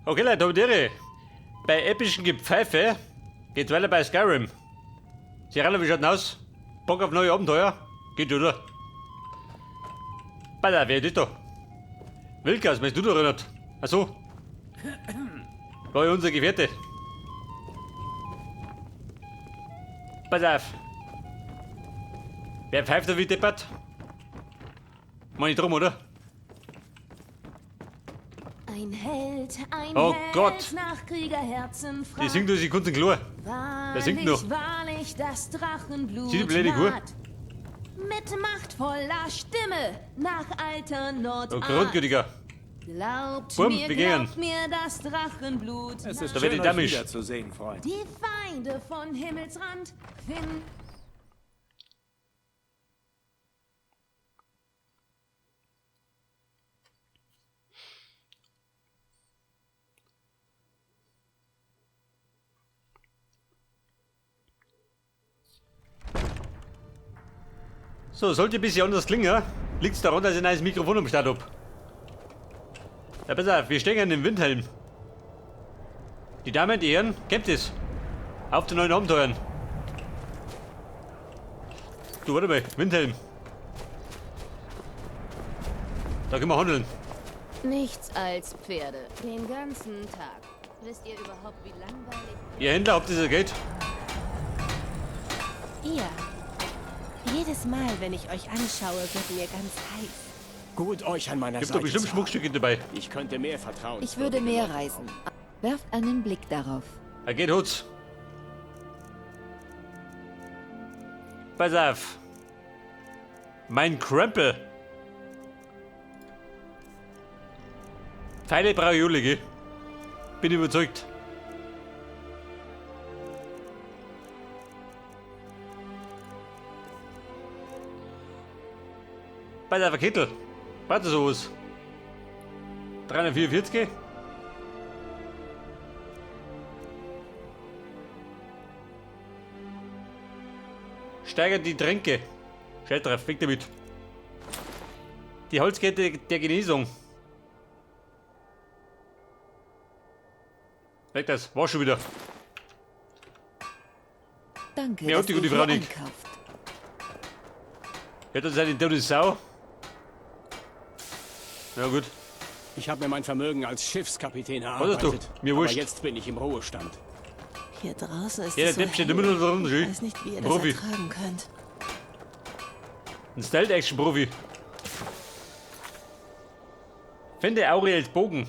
Okay, Leute, hab die Ehre. Bei epischen Gepfeife geht's weiter bei Skyrim. Serana, wie schaut denn aus? Bock auf neue Abenteuer? Geht, oder? Alter, wer ist das da? Wilkas, meinst du da erinnert? Ach so. War ja unser Gefährte. Pass auf. Wer pfeift da wie deppert? Mach ich drum, oder? Ein Held, ein Oh Held Gott. nach Kriegerherzen Die fragt. singt durch die Kunst Chlor. Wer singt Wahrlich, noch? wahrlich, das Drachenblut Sieht die blöde Kur? naht. Mit machtvoller Stimme nach alter Nordart. Oh, Grundgütiger. Glaubt Bumm, mir, wir gehen. glaubt mir, das Drachenblut Es ist Da wird schön, die euch Dammisch. wiederzusehen, Freund. Die Feinde von Himmelsrand finden. So, sollte ein bisschen anders klingen, liegt's daran, dass ich ein neues Mikrofon am Start hab. Ja, pass auf, wir stehen in dem Windhelm. Die Damen und die Herren, kennt es. Auf zu neuen Abenteuern. Du, warte mal, Windhelm. Da können wir handeln. Nichts als Pferde. Den ganzen Tag. Wisst ihr überhaupt, wie langweilig... Ihr Händler, habt ihr das Geld? Ihr. Jedes Mal, wenn ich euch anschaue, wird mir ganz heiß. Gut, euch an meiner Gibt Seite doch bestimmt zu haben. Schmuckstücke dabei. Ich könnte mehr vertrauen. Ich würde mehr reisen. Werft einen Blick darauf. Er geht Hutz. Pass auf. Mein Krempel. Pfeile brauche ich alle, gell? Bin überzeugt. Pass auf, ein Kittel. Warte sowas. 344. Steigert die Tränke. Scheiß drauf, weg damit. Die Holzkette der Genesung. Weg das, war schon wieder. Danke, Mir hat dass die ihr gute hier Frau nicht. einkauft. Ja, das ist eine tote Sau. Ja gut. Ich habe mir mein Vermögen als Schiffskapitän Was hast du? erarbeitet. Mir aber wurscht. jetzt bin ich im Ruhestand. Hier draußen ist Ja, der es so Depp steht hell. immer noch drin, Ich schön. weiß nicht, wie ihr das Profi. ertragen könnt. Ein Stealth-Action-Profi. Finde Auriels Bogen.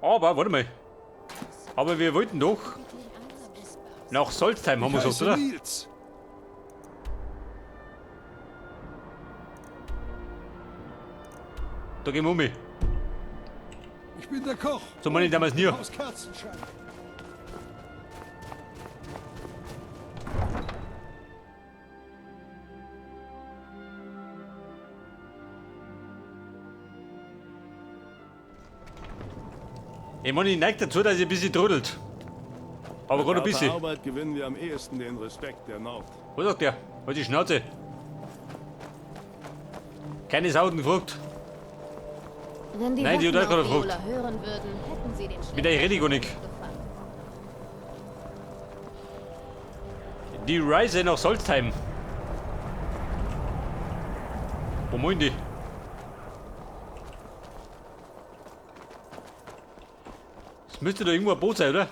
Aber, warte mal. Aber wir wollten doch nach Solstheim, haben wir gesagt, oder? Nils. Da gehen wir um. Ich bin der Koch. So meine ich damals nie. Aus Kerzenschein. Ich meine, ich neige dazu, dass ich ein bisschen trudelt. Aber gerade ein Mit harter bisschen. Arbeit gewinnen wir am ehesten den Respekt der Nord. Was sagt der? Halt die Schnauze. Keine Sau hat ihn gefragt. Wenn die Nein, die hat Wachen auch gerade auf gefragt. Viola hören würden, hätten sie den Mit der rede ich gar nicht. gefangen. Die Reise nach Solstheim. Wo meinen die? Es müsste da irgendwo ein Boot sein, oder?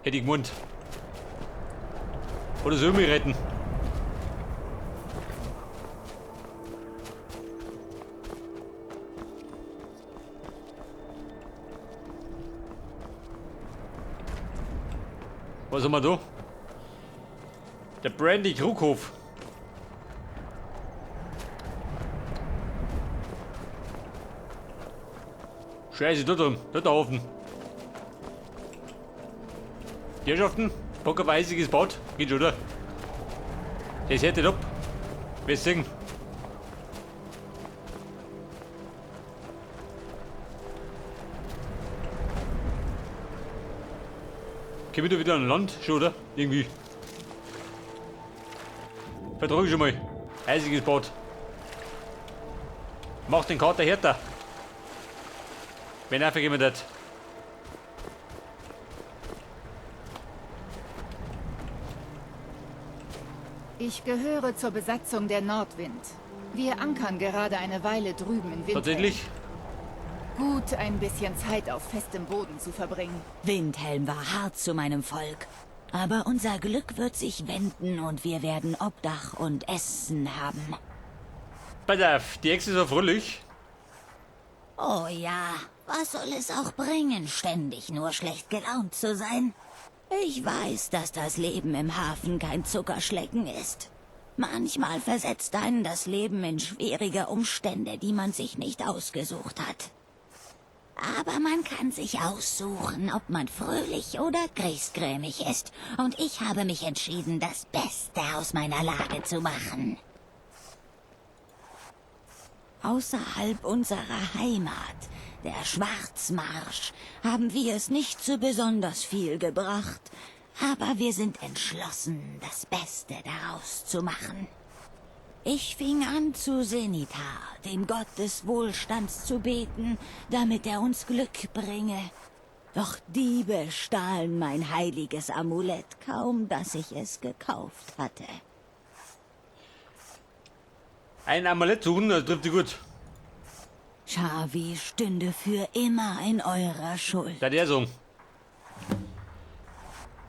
Hätte ich gemeint. Oder soll ich mich retten? Was haben wir da? Der Brandy Krughof. Scheiße, da drin, da der Haufen. Die Herrschaften, Bock auf ein eisiges Bad, geht schon, oder? Das hätte ab. Wir sehen. Komm ich da wieder an Land? Schon, oder? Irgendwie. Vertrag ich schon mal. Eisiges Bad. Mach den Kater härter. Wenn er vergeben hat. Ich gehöre zur Besatzung der Nordwind. Wir ankern gerade eine Weile drüben in Windhelm. Tatsächlich? Gut, ein bisschen Zeit auf festem Boden zu verbringen. Windhelm war hart zu meinem Volk. Aber unser Glück wird sich wenden und wir werden Obdach und Essen haben. Pass auf, die Echse ist so fröhlich. Oh ja, was soll es auch bringen, ständig nur schlecht gelaunt zu sein? Ich weiß, dass das Leben im Hafen kein Zuckerschlecken ist. Manchmal versetzt einen das Leben in schwierige Umstände, die man sich nicht ausgesucht hat. Aber man kann sich aussuchen, ob man fröhlich oder griesgrämig ist. Und ich habe mich entschieden, das Beste aus meiner Lage zu machen. Außerhalb unserer Heimat, der Schwarzmarsch, haben wir es nicht zu besonders viel gebracht. Aber wir sind entschlossen, das Beste daraus zu machen. Ich fing an, zu Zenitar, dem Gott des Wohlstands, zu beten, damit er uns Glück bringe. Doch Diebe stahlen mein heiliges Amulett, kaum dass ich es gekauft hatte. Ein Amulett suchen, das trifft sie gut. Shavi stünde für immer in eurer Schuld. Da der so.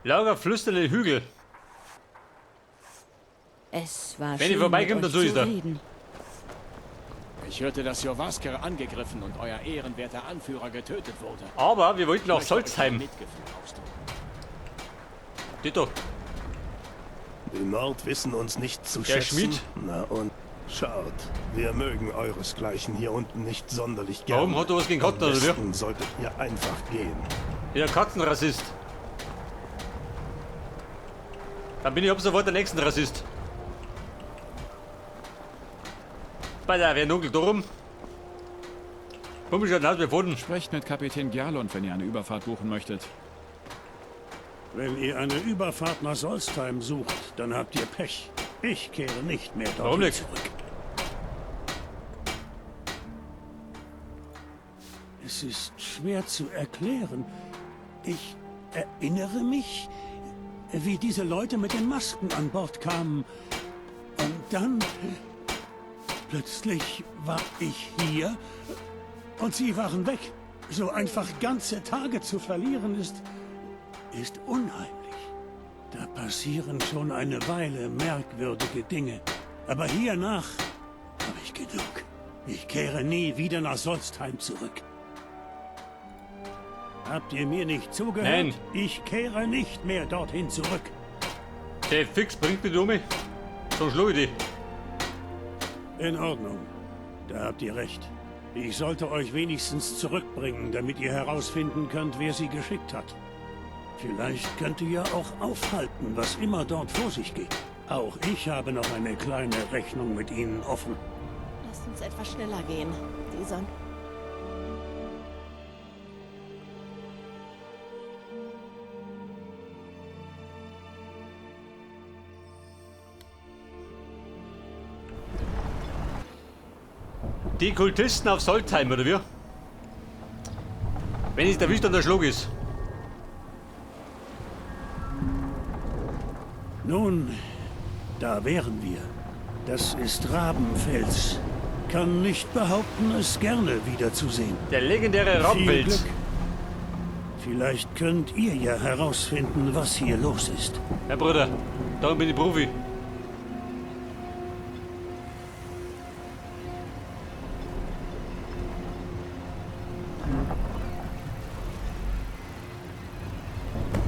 Lager flüsternde Hügel. Es war Wenn ihr schön, vorbeikommt, mit dann euch so ist zu er. reden. Ich hörte, dass Jorrvaskr angegriffen und euer ehrenwerter Anführer getötet wurde. Aber wir wollten nach Ich möchte euch Solstheim. mein Mitgefühl ausdrücken. Ditto. Die Nord wissen uns nicht zu Der schätzen. Schmied. Na und schaut, wir mögen euresgleichen hier unten nicht sonderlich gern. Warum hat er was gegen Katzen, Am oder wie? besten solltet ihr einfach gehen. Ja, Katzenrassist. Dann bin ich ab sofort der nächste Rassist. Bei der wer nugelt da rum? Komisch, hat mir Sprecht mit Kapitän Gjerlund, wenn ihr eine Überfahrt buchen möchtet. Wenn ihr eine Überfahrt nach Solstheim sucht, dann habt ihr Pech. Ich kehre nicht mehr Warum dorthin nicht? zurück. Es ist schwer zu erklären. Ich erinnere mich, wie diese Leute mit den Masken an Bord kamen. Und dann plötzlich war ich hier und sie waren weg. So einfach ganze Tage zu verlieren ist unheimlich. Da passieren schon eine Weile merkwürdige Dinge. Aber hiernach habe ich genug. Ich kehre nie wieder nach Solstheim zurück. Habt ihr mir nicht zugehört? Nein. Ich kehre nicht mehr dorthin zurück. Der Fix bringt mich um. So schlug ich die. In Ordnung. Da habt ihr recht. Ich sollte euch wenigstens zurückbringen, damit ihr herausfinden könnt, wer sie geschickt hat. Vielleicht könnt ihr ja auch aufhalten, was immer dort vor sich geht. Auch ich habe noch eine kleine Rechnung mit ihnen offen. Lasst uns etwas schneller gehen. Die Sonne. Die Kultisten auf Solstheim, oder wie? Wenn ich erwischt, dann der Schlag ist. Nun, da wären wir. Das ist Rabenfels. Kann nicht behaupten, es gerne wiederzusehen. Der legendäre Viel Rabenfels. Glück. Vielleicht könnt ihr ja herausfinden, was hier los ist. Herr Bruder, darum bin ich Profi.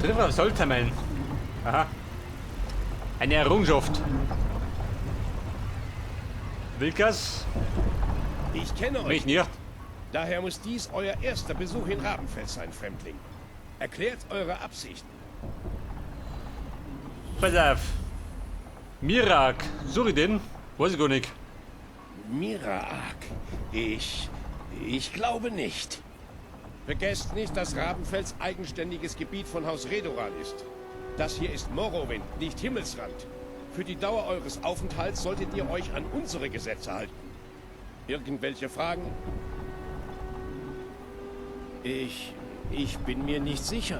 Triff auf Solstheim ein. Aha. Eine Errungenschaft. Wilkas? Ich kenne euch Mich nicht. Daher muss dies euer erster Besuch in Rabenfels sein, Fremdling. Erklärt eure Absichten. Pass auf. Miraak. Such ich den? Weiß ich gar nicht. Miraak? Ich glaube nicht. Vergesst nicht, dass Rabenfels eigenständiges Gebiet von Haus Redoran ist. Das hier ist Morrowind, nicht Himmelsrand. Für die Dauer eures Aufenthalts solltet ihr euch an unsere Gesetze halten. Irgendwelche Fragen? Ich bin mir nicht sicher.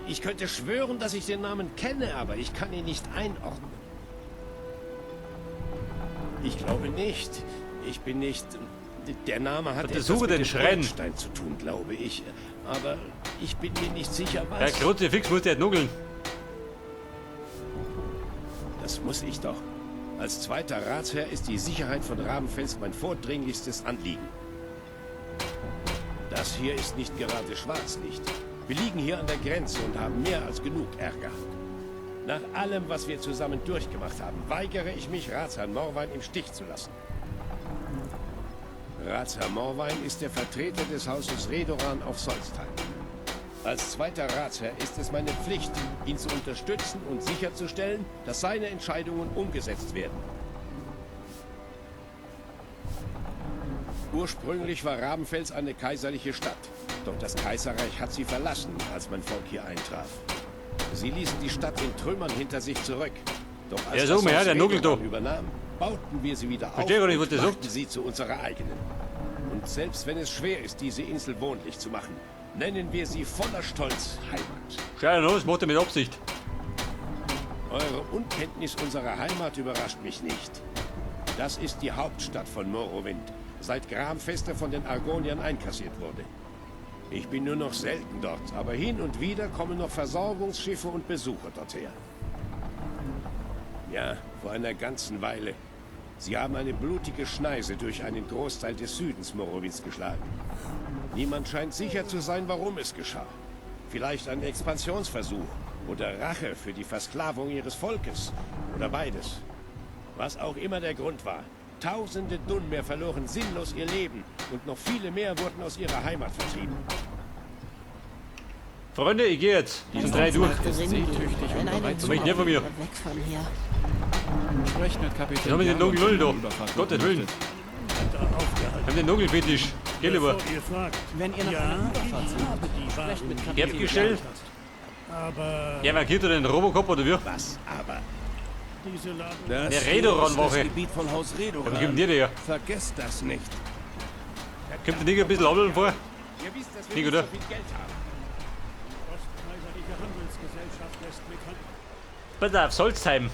Ich könnte schwören, dass ich den Namen kenne, aber ich kann ihn nicht einordnen. Ich glaube nicht. Ich bin nicht. Der Name hat etwas Untersuche mit den dem Schrein. Goldstein zu tun, glaube ich. Aber ich bin mir nicht sicher, Der was. Kruzifix muss der nugeln. Das muss ich doch. Als zweiter Ratsherr ist die Sicherheit von Rabenfels mein vordringlichstes Anliegen. Das hier ist nicht gerade Schwarzlicht. Wir liegen hier an der Grenze und haben mehr als genug Ärger. Nach allem, was wir zusammen durchgemacht haben, weigere ich mich, Ratsherrn Morwein im Stich zu lassen. Ratsherr Morwein ist der Vertreter des Hauses Redoran auf Solstheim. Als zweiter Ratsherr ist es meine Pflicht, ihn zu unterstützen und sicherzustellen, dass seine Entscheidungen umgesetzt werden. Ursprünglich war Rabenfels eine kaiserliche Stadt. Doch das Kaiserreich hat sie verlassen, als mein Volk hier eintraf. Sie ließen die Stadt in Trümmern hinter sich zurück. Doch als Ja, so, das ja, Haus der Nugel Redoran da. übernahm, bauten wir sie wieder auf Verstehe gar nicht, und was der machten sagt. sie zu unserer eigenen. Und selbst wenn es schwer ist, diese Insel wohnlich zu machen, nennen wir sie voller Stolz Heimat. Schau dir das macht er mit Absicht. Eure Unkenntnis unserer Heimat überrascht mich nicht. Das ist die Hauptstadt von Morrowind, seit Gramfeste von den Argoniern einkassiert wurde. Ich bin nur noch selten dort, aber hin und wieder kommen noch Versorgungsschiffe und Besucher dorthin. Ja, vor einer ganzen Weile. Sie haben eine blutige Schneise durch einen Großteil des Südens Morrowinds geschlagen. Niemand scheint sicher zu sein, warum es geschah. Vielleicht ein Expansionsversuch oder Rache für die Versklavung ihres Volkes oder beides. Was auch immer der Grund war, tausende Dunmer verloren sinnlos ihr Leben und noch viele mehr wurden aus ihrer Heimat vertrieben. Freunde, ich gehe jetzt. Die sind drei durch. Ist seetüchtig und bereit Das möchte ich nicht von mir. Weg von hier. Sprecht mit Kapitän Jetzt haben wir den Gjalund, Nugel wenn ihr da. eine Überfahrt Gottes buchen Willen. möchtet. Da aufgehalten. Wir haben den Nugelfetisch. Geh lieber. Bevor ihr fragt, Wenn ihr nach ja, einer Überfahrt ich sucht, habe die sprecht mit Waren Kapitän Gerbgestell. Aber Ja, markiert er den Robocop oder wie? Was aber? diese Ladung Das Der hier ist das Redoran-Woche. Gebiet von Haus Redoran. Was gibt denn dir der? Vergesst das nicht. Kommt der Nigger ein bisschen abdeln vor? Ihr wisst, dass wir Nicht, nicht oder? so viel Geld haben. Ostkaiserliche Handelsgesellschaft lässt bekannt. Bitte auf Solstheim.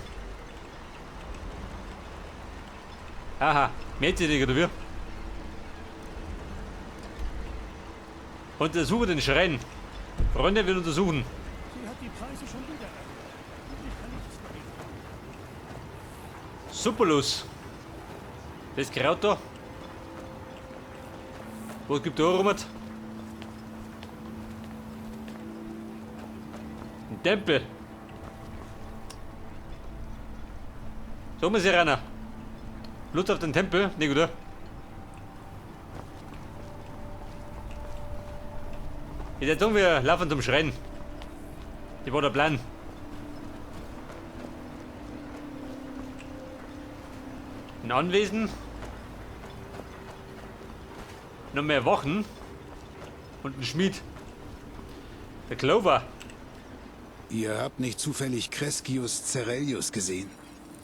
Aha, Mädchen, oder wie? Untersuche den Schrein. Freunde, wir untersuchen. Sie hat die Preise schon wieder erhöht. Und ich kann nichts dagegen tun. Superlos. Das Kraut da. Was gibt da rum? Ein Tempel. So muss ich rein. Blut auf den Tempel? Nee, oder? Ich würde sagen, wir laufen zum Schrein. Die war der Plan. Ein Anwesen. Noch mehr Wachen. Und ein Schmied. Der Clover. Ihr habt nicht zufällig Crescius Cerellius gesehen?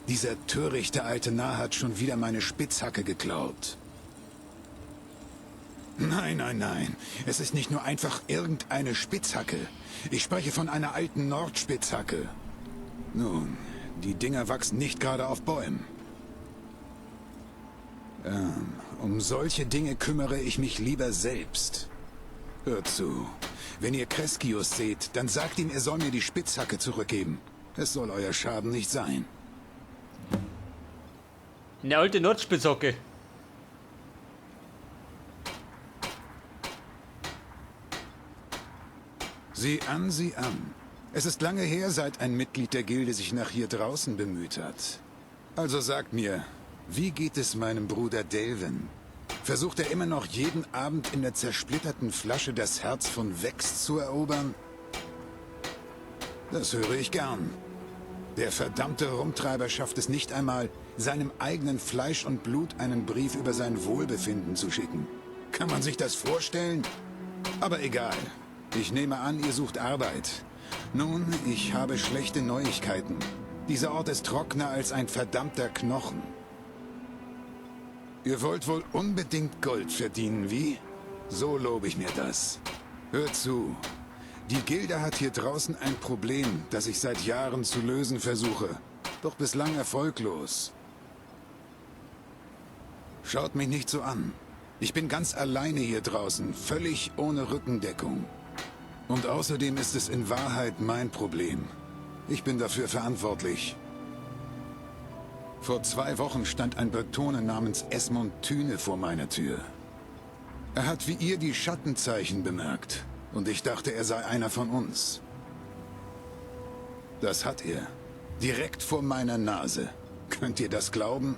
Dieser törichte alte Narr hat schon wieder meine Spitzhacke geklaut. Nein, nein, nein. Es ist nicht nur einfach irgendeine Spitzhacke. Ich spreche von einer alten Nordspitzhacke. Nun, die Dinger wachsen nicht gerade auf Bäumen. Um solche Dinge kümmere ich mich lieber selbst. Hört zu. Wenn ihr Crescius seht, dann sagt ihm, er soll mir die Spitzhacke zurückgeben. Es soll euer Schaden nicht sein. Eine alte Nordspitzhacke. Sieh an, sieh an. Es ist lange her, seit ein Mitglied der Gilde sich nach hier draußen bemüht hat. Also sagt mir, wie geht es meinem Bruder Delvin? Versucht er immer noch jeden Abend in der zersplitterten Flasche das Herz von Vex zu erobern? Das höre ich gern. Der verdammte Rumtreiber schafft es nicht einmal, seinem eigenen Fleisch und Blut einen Brief über sein Wohlbefinden zu schicken. Kann man sich das vorstellen? Aber egal. Ich nehme an, ihr sucht Arbeit. Nun, ich habe schlechte Neuigkeiten. Dieser Ort ist trockener als ein verdammter Knochen. Ihr wollt wohl unbedingt Gold verdienen, wie? So lobe ich mir das. Hört zu. Die Gilde hat hier draußen ein Problem, das ich seit Jahren zu lösen versuche. Doch bislang erfolglos. Schaut mich nicht so an. Ich bin ganz alleine hier draußen, völlig ohne Rückendeckung. Und außerdem ist es in Wahrheit mein Problem. Ich bin dafür verantwortlich. Vor 2 Wochen stand ein Bretone namens Esmond Thüne vor meiner Tür. Er hat wie ihr die Schattenzeichen bemerkt. Und ich dachte, er sei einer von uns. Das hat er. Direkt vor meiner Nase. Könnt ihr das glauben?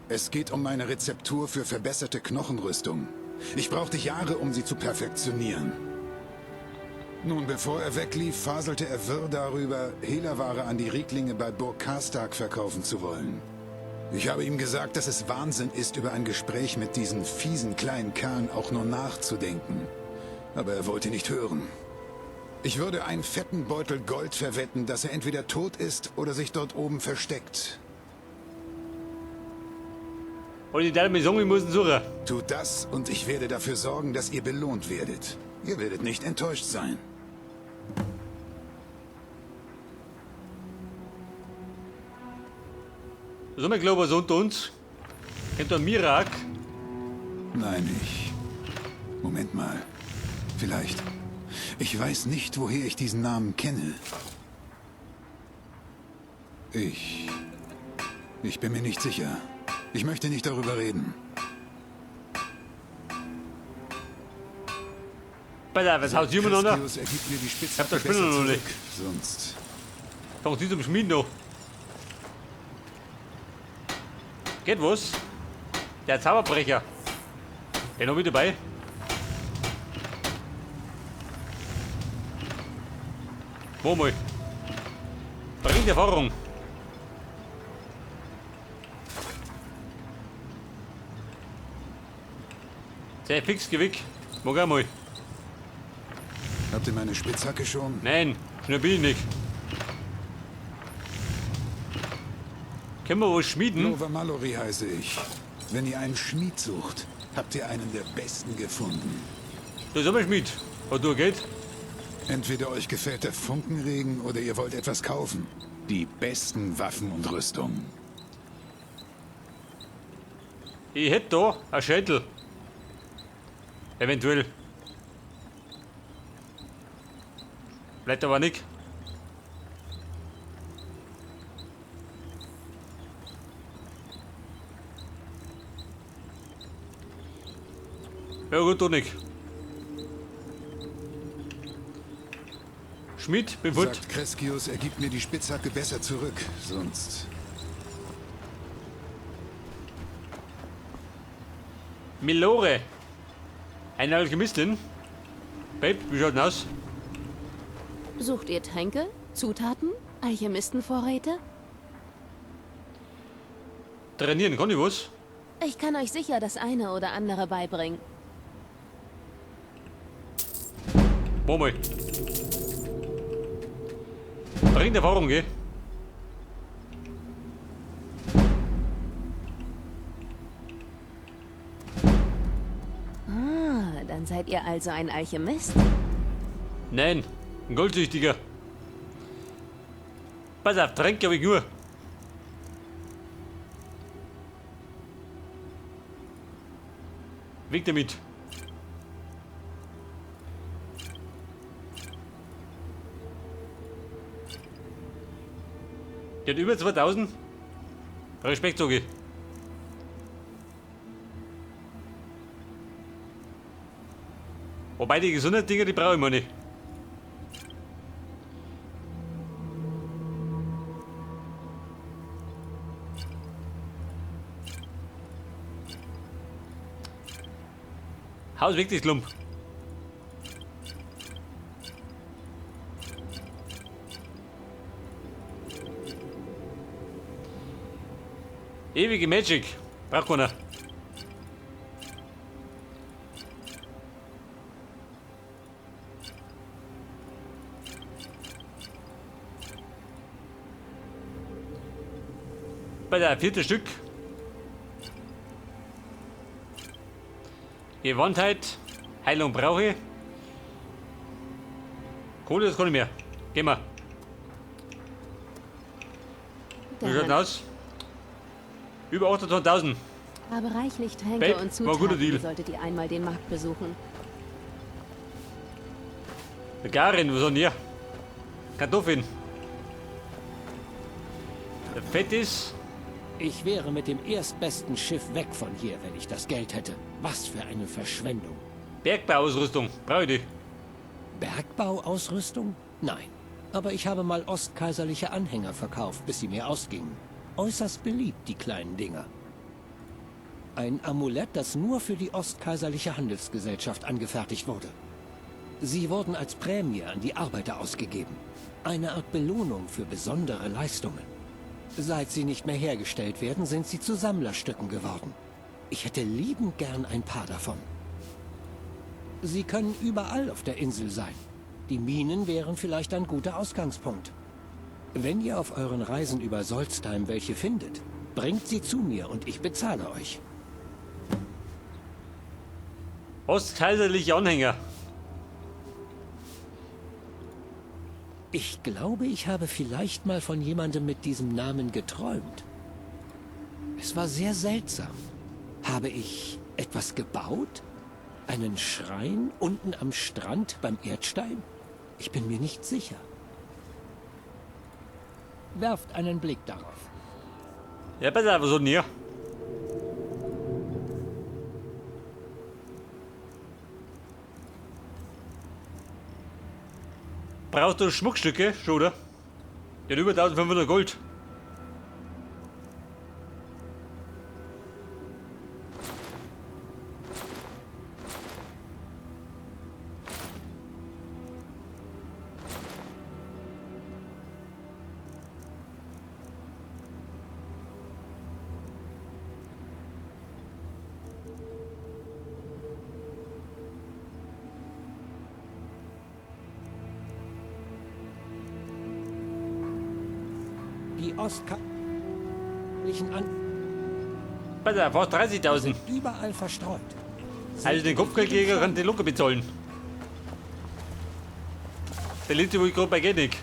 Es geht um meine Rezeptur für verbesserte Knochenrüstung. Ich brauchte Jahre, um sie zu perfektionieren. Nun, bevor er weglief, faselte er wirr darüber, Hehlerware an die Rieglinge bei Burg Karstaag verkaufen zu wollen. Ich habe ihm gesagt, dass es Wahnsinn ist, über ein Gespräch mit diesen fiesen kleinen Kerlen auch nur nachzudenken. Aber er wollte nicht hören. Ich würde einen fetten Beutel Gold verwetten, dass er entweder tot ist oder sich dort oben versteckt. Und die Dame sagen, ich muss ihn suchen. Tut das und ich werde dafür sorgen, dass ihr belohnt werdet. Ihr werdet nicht enttäuscht sein. So, mein Glaube, was unter uns? Kennt ihr Miraak? Nein, ich... Moment mal. Vielleicht. Ich weiß nicht, woher ich diesen Namen kenne. Ich bin mir nicht sicher. Ich möchte nicht darüber reden. Pass auf, was haut jemand noch? Ergibt mir die Ich hab da Spinne noch nicht. Sonst. Doch, sie zum Schmieden noch. Geht was? Der Zauberbrecher. Der noch mit dabei? Wo mal? Bringt Erfahrung. Sehr fix, geh weg. Mag auch mal. Habt ihr meine Spitzhacke schon? Nein, schnell bin ich nicht. Können wir was schmieden? Nova Mallory heiße ich. Wenn ihr einen Schmied sucht, habt ihr einen der besten gefunden. Das ist aber Schmied. Hat du Geld? Entweder euch gefällt der Funkenregen oder ihr wollt etwas kaufen. Die besten Waffen und Rüstungen. Ich hätte da ein Schädel. Eventuell. Bleibt aber nicht. Ja gut, doch nicht. Schmied, bin fort. Sagt Crescius, er gibt mir die Spitzhacke besser zurück, sonst... Milore. Eine Alchemistin. Babe, wie schaut denn aus? Sucht ihr Tränke, Zutaten, Alchemistenvorräte? Trainieren kann ich was? Ich kann euch sicher das eine oder andere beibringen. Wo mal. Bringt Erfahrung, gell? Ah, dann seid ihr also ein Alchemist? Nein, ein Goldsüchtiger. Pass auf, Tränke hab ich nur. Weg damit. Der hat über 2000. Respekt, sag ich. Wobei die Gesundheitsdinger, die brauche ich mir nicht. Haus weg, das Klump. Ewige Magic. Braucht keiner. Bei der vierte Stück. Gewandtheit. Heilung brauche ich. Kohle, das kann ich mehr. Gehen wir. Wie schaut denn aus? Über 28.000. Habe reichlich Tränke Babe, und war ein guter Zutaten, Deal. solltet ihr einmal den Markt besuchen. Der Garin, was hat denn hier? Kartoffeln. Der Fett ist. Ich wäre mit dem erstbesten Schiff weg von hier, wenn ich das Geld hätte. Was für eine Verschwendung. Bergbauausrüstung, brauche ich die? Bergbauausrüstung? Nein. Aber ich habe mal ostkaiserliche Anhänger verkauft, bis sie mir ausgingen. Äußerst beliebt, die kleinen Dinger. Ein Amulett, das nur für die ostkaiserliche Handelsgesellschaft angefertigt wurde. Sie wurden als Prämie an die Arbeiter ausgegeben. Eine Art Belohnung für besondere Leistungen. Seit sie nicht mehr hergestellt werden, sind sie zu Sammlerstücken geworden. Ich hätte liebend gern ein paar davon. Sie können überall auf der Insel sein. Die Minen wären vielleicht ein guter Ausgangspunkt. Wenn ihr auf euren Reisen über Solstheim welche findet, bringt sie zu mir und ich bezahle euch. Ostkaiserliche Anhänger. Ich glaube, ich habe vielleicht mal von jemandem mit diesem Namen geträumt. Es war sehr seltsam. Habe ich etwas gebaut? Einen Schrein unten am Strand beim Erdstein? Ich bin mir nicht sicher. Werft einen Blick darauf. Ja, pass auf, was hat denn hier? Brauchst du Schmuckstücke, schon, oder? Der hat über 1500 Gold. Die ostkaiserlichen An... Pass auf, fast 30.000. Überall verstreut. Also den Kopfgeldjäger kann die locker bezahlen. Der liegt wohl gerade bei Genig.